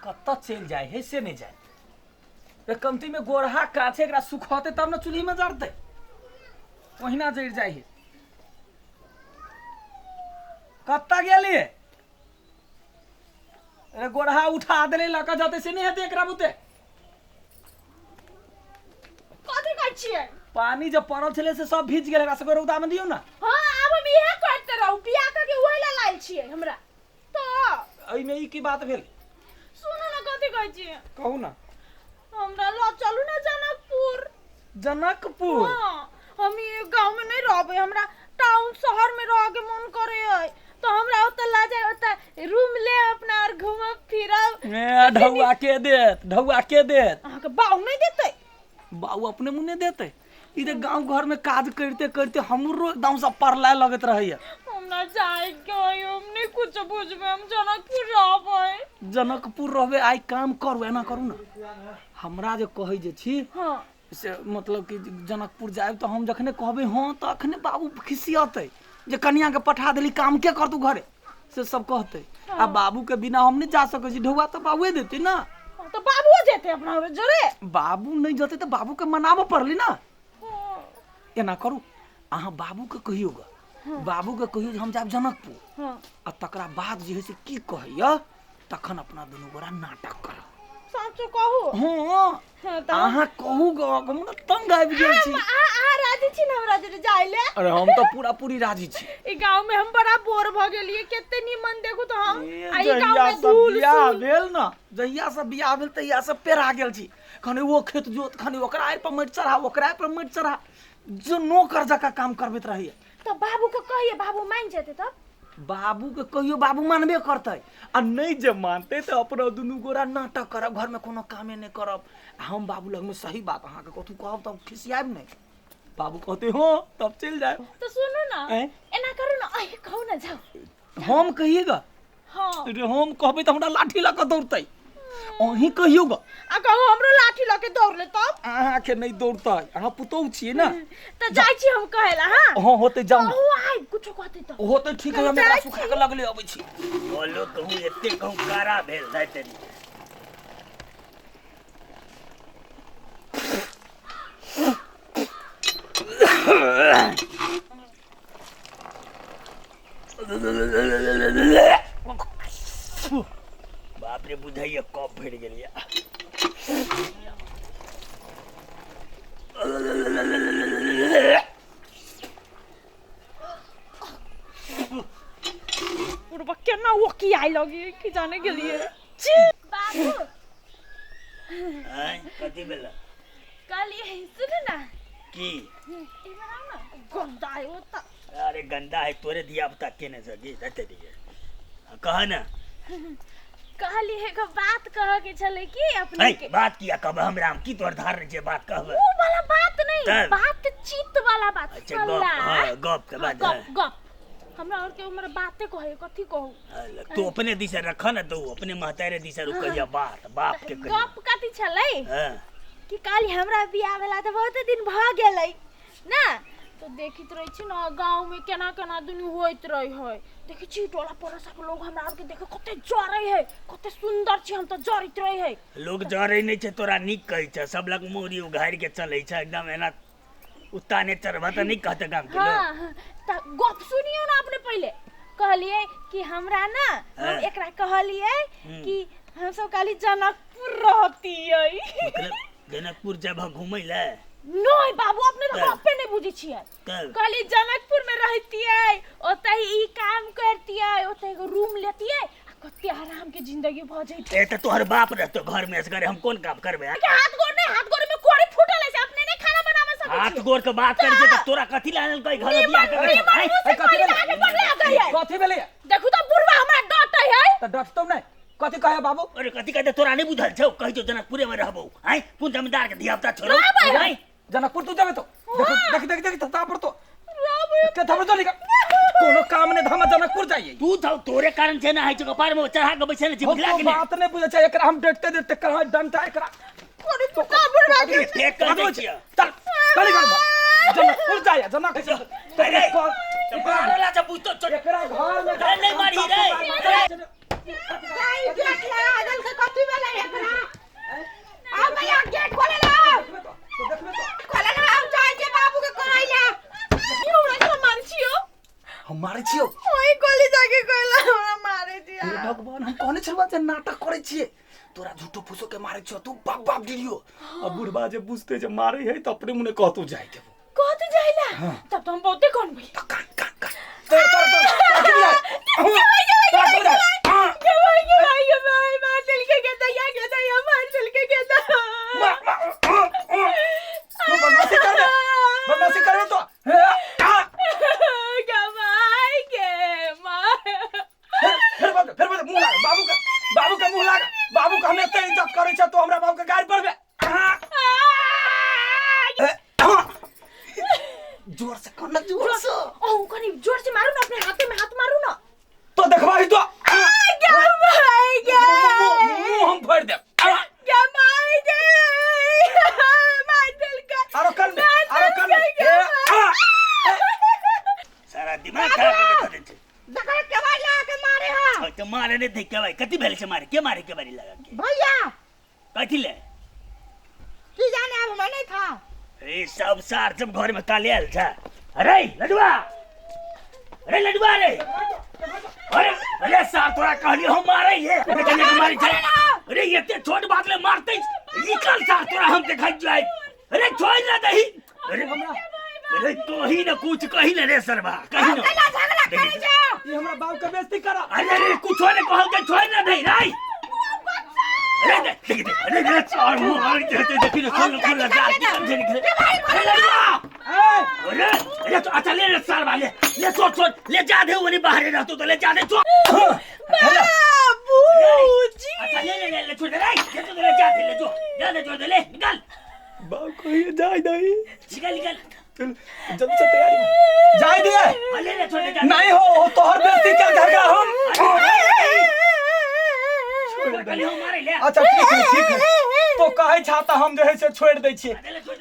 कतऽ चलि जाइ है से नहि जाय रे। कमती में गोरहा काछे एकरा सुखते तब ने चूल्ही में जरतै, ओहिना जरि जाइ है। कतऽ गेलियै रे? गोरहा उठा देले लऽ कऽ जतै से नहि हेतै एकरा बुते। कथी कहै छियै? पानी जब पड़ल छलै से सब भीज गेल, एकरा सबके रौदा में दियौ ना। हाँ, आब हम इहे करते रहू, बियाह करके ओहि ला लायल छियै हमरा तो। एहिमे ई की बात भेल? सुनू ना, कथी कहै छियै? कहू ना। हमरा ल चलू ना जनकपुर। जनकपुर? हाँ, हम ई गांव में नहीं रहबै, हमरा टाउन शहर में रह के मन करे है, तो हमरा ओतऽ ला जाए, ओतऽ रूम ले अपना और घूमब फिरब। ए, ढौआ के देत? ढौआ के देत? अहाँके बाऊ नहीं देतै? बाऊ अपने मुँह नहि देतै। ई तऽ गाँव घर में काज करिते करिते हमरो एकदम से परलाय लगैत रहैया। हमरा जाए के है, हम नहीं कुछ बुझबै, हम जनकपुर रहबै। जनकपुर रहबै? आइ काम करू, एना करू ने, हमरा जे कहै जे छी से मतलब कि जनकपुर जायब तऽ हम जखने कहबै हँ तऽ अखने बाबू खिसियतै जे कनियाके पठा देली, काम के करतू घरे, से सब कहतै। आ बाबू के बिना हम नहि जा सकै छी। ढौआ तऽ बाबुए देतै ना। हाँ, तो बाबुओ जेतै अपना जोरे। बाबू नहि जेतै तऽ बाबूके मनाबऽ पड़लै ना। एना करू, अहाँ बाबूके कहियौ ग, बाबूके कहियौ जे हम जायब जनकपुर। आ तकरा बाद जे है से की कहैया, तखन अपना दुनू गोरा नाटक करब। साँचो कहू? हँ। हाँ, तऽ अहाँ कहू ग, हम ने तंग आबि गेल छी। अहाँ अहाँ राजी छी ने हमरा जोरे जाय ले? अरे, हम तऽ पूरा पूरी राजी छी। ई गांव में हम बड़ा बोर भ गेलिए, कते निमन देखू तो हम ए, आ ई गांव जहिया में से धूल बियाह सूल। भेल ने, जहिया से बियाह भेल तहिया से पेरा गेल छी। खने ओ खेत जोत, खने ओकरा आड़ि पर माटि चढ़ा, ओकरा आड़ि पर माटि चढ़ा, जो नौकर जकाँ काम करबैत रहैया। तऽ बाबू के कहिए, बाबू मान जेतै तब। बाबूके कहियो, बाबू मानबे करतै। आ नहि जे मानतै तऽ अपना दुनू गोरा नाटक करब, घरमे कोनो कामे नहि करब, आ हम बाबू लगमे सही बात अहाँके कथू कहब तब खिसियाएब नहि। बाबू कहतै हँ, तब चलि जायब। तऽ सुनू ना, आँय? एना करू ना, अहीं कहू ना, जाउ। हम कहिएगा? हाँ। रे, हम कहबै तऽ हमरा लाठी लऽ कऽ दौड़तै। अहीं कहियौ ग। आ कहू हमरो लाठी लऽ के दौड़ ले तब? अहाँके नहि दौड़तै, अहाँ पुतोहु छियै ने। तऽ जाइ छी हम कहै ला। हाँ। हँ, होतै, जाउ ने। कहू आइ कुछो कहतै तऽ होतै, ठीक है। हम एकरा जाइ सुखा कऽ लगले अबै छी। बोलो कहूँ एते कहूँ कारा भेल जाय तरी। बाप रे, बुझाइए कप भरि गेलियै। बुढ़बा केना ओकी आइ लगी की जाने गेलिए। बाबू। आँय, कथी भेल? कहलिए सुनू ना। की? इधर आओ ना, गंदा है वो तो। अरे, गंदा है तोरे धिया पुता केने सकी रहते दिए, कह ना। कहलिए एगो बात कह के छले कि अपने ऐ, के बात किया कहब हमरा? हम की तोहर धार रहै छै बात कहब? वो वाला बात नहीं। तब? बात चित वाला बात। अच्छा, गप। सलाह। हाँ, गप के हाँ, बात। गप गप हमरा और के उम्र बाते कहे, कथी कहू? तू अपने दिशा रख ना, तू अपने महतारे दिशा रुकैया बात बाप के कहिया। गप कथी छलै हाँ। कि काल्हि हमरा बियाह भेला तऽ बहुत दिन भऽ गेलै ना, तो देखैत रहै छी ने गाँवमे केना केना दुनू होइत रहै है। देखै छी टोला पड़ोसा के लोग हमरा आरके देखे कते जरै है, कते सुंदर छी हम, तऽ जरैत रहै है। लोग जरै नहि छै, तोरा नीक कहै छै सब लग, मोरी उघारि के चलै छै एकदम एना उत्ताने चढ़बा तऽ नहि कहते गाम के लोग। हाँ, तऽ गप सुनियौ ना अपने। पहिले कहलियै कि हमरा ना, हम एकरा कहलियै कि हम सब काली जनकपुर रहतियै। मतलब जनकपुर जब घूमै लए? नहीं बाबू, अपने तऽ तब? गप्पे नहीं बुझै छियै। तब? कहली जनकपुर में रहतियै, ओतहि ई काम करतियै, ओतहि एगो रूम लेतियै आ कते आराम के जिंदगी भऽ जैतै। ए, तऽ तोहर बाप रहतो घर में असगरे, हम कोन काम करबै? के हाथ गोड़ नहीं, हाथ गोड़ में कोड़ी फूटल है से अपने नहीं खाना बनावे सकै हाथ छी। गोड़ के बात करै छै तऽ तोरा कथी ला आनलकै घर में बियाह निमन करै? निमन मुँह से ए, कथी कहली भेलै? तऽ आगे बढ़ले आ गई है। कथी भेलै? देखू तऽ बुढ़वा हमरा डांटै है। तऽ डटतौ नहि? कथी कहे बाबू? अरे, कथी कहते तोरा नहीं बुझल छौ? कहै छौ जनकपुरे में रहबौ। आँय, कोन जमींदार के धिया पुता छोड़ौ? रहबै हम। आँय? जनकपुर तू जेबे तो देखो, देख देख देख, थप्पड़ तो रहबै। के थप्पड़ तो निकल, कोनो काम नहीं धामा जनकपुर जाइए। तू तो तोरे कारण छै ना है छै कपार में चढ़ा के बैसल छी, हम बुझला तो कि नहीं? बात नहीं बुझे छै एकरा, हम देखते देखते कहाँ डंटा एकरा। कोड़ी फूटा बुढ़वा के। फेंक कर दै छियै। चल चल घर में, जनकपुर जाइए जनकपुर। अरे, मारला जब बुझतो चल। एकरा घर में अरे, नहीं मारी रे। गाय देख ले आदल के कथी भेल? भगवान, हम कहने छलहुँ जे नाटक करै छियै, तोरा झूठो फूसो के मारै छियौ, तू बाप बाप डिरियो। आ बुढ़बा जे बुझते जे मारै है तऽ अपने मुने कहतौ जाय देबो। कहतौ जाय ला? तब तो हम बहुते कनबै। तऽ कान कान कान, तोर तोर तोर तोरा की बुझाय? तोरा की बुझाय? हाँ। गे भाई, गे भाई, गे भाई, मार दिल के गेदा या गेदा या मार दिल के गेदा। मार मार, हाँ, हाँ। तू बदमाशी कर बे, बदमाशी करबे तो हे, आ। गे भाई, गे मार। फिर फिर बज, फिर बज, मुंह लाग बाबू का, बाबू का मुंह लाग। बाबू का हम एते इज्जत करै छ, तो हमरा बाबू के गारि पड़बे। हाँ। ए, हाँ। जोर से कर ना, जोर से। ओ कनी जोर से मारू ना, अपने हाथे में हाथ मारू ना। तो देखबा ही तो। गे भाई, गे। मुंह हम फोड़ देब। गे भाई, गे मार दिल के। आरो कन में, आरो कन में। ए, आ। सारा दिमाग खराब कर दे छै। देखै केवाड़ी लगा के मारे हा। हाँ, तो मारे नहीं थे केवाड़ी, कथी भेल छै मारे? के मारे केवाड़ी लगा के? भैया। कथी ले? की जाने, अब हमरा नहीं था। ए सब सार सब घर में ताले आयल छै। अरे लडुआ, अरे लडुआ रे, अरे अरे सार तोरा कहलियो हम मारे ये, अरे कन्या के मारे छै। अरे एते छोट बात ले मारते निकल सार, तोरा हम देखै जाय। अरे छोड़ ना दही। अरे हमरा अरे कही ना कुछ, कही ना रे सरबा, कही ना। केना झगड़ा करै छै? ई हमरा बाबू के बेइज्जती करा। अरे अरे कुछो ने कहल के छोड़ ना दही राई। अरे देख देख देख, अरे अरे चार मुंह मार के देख देखी ना, खोल खोल जा निकल जे निकल। अरे लड़ुआ, ए अरे अरे तो अच्छा ले ले सार वाले, ले छोड़ छोड़ ले जा दे, वनी बाहर रहतो तो ले जा दे छोड़। बाबूजी। अच्छा ले ले ले ले छोड़ दे रे, ले तो ले जा दे, ले जो जा दे, छोड़ दे, ले निकल। बाबू कहिए जाय दही। निकल निकल। चल जल्दी से तैयारी में जाय दिए। हाँ, ले ले छोड़ दे जा दे। नहीं हो तोहर बेइज्जती कर झगड़ा हम। छोड़ दे, हम मारे ले। अच्छा ठीक है, ठीक है, तो कहै छा तऽ हम जे है से छोड़ि दै छियै। ले छोड़।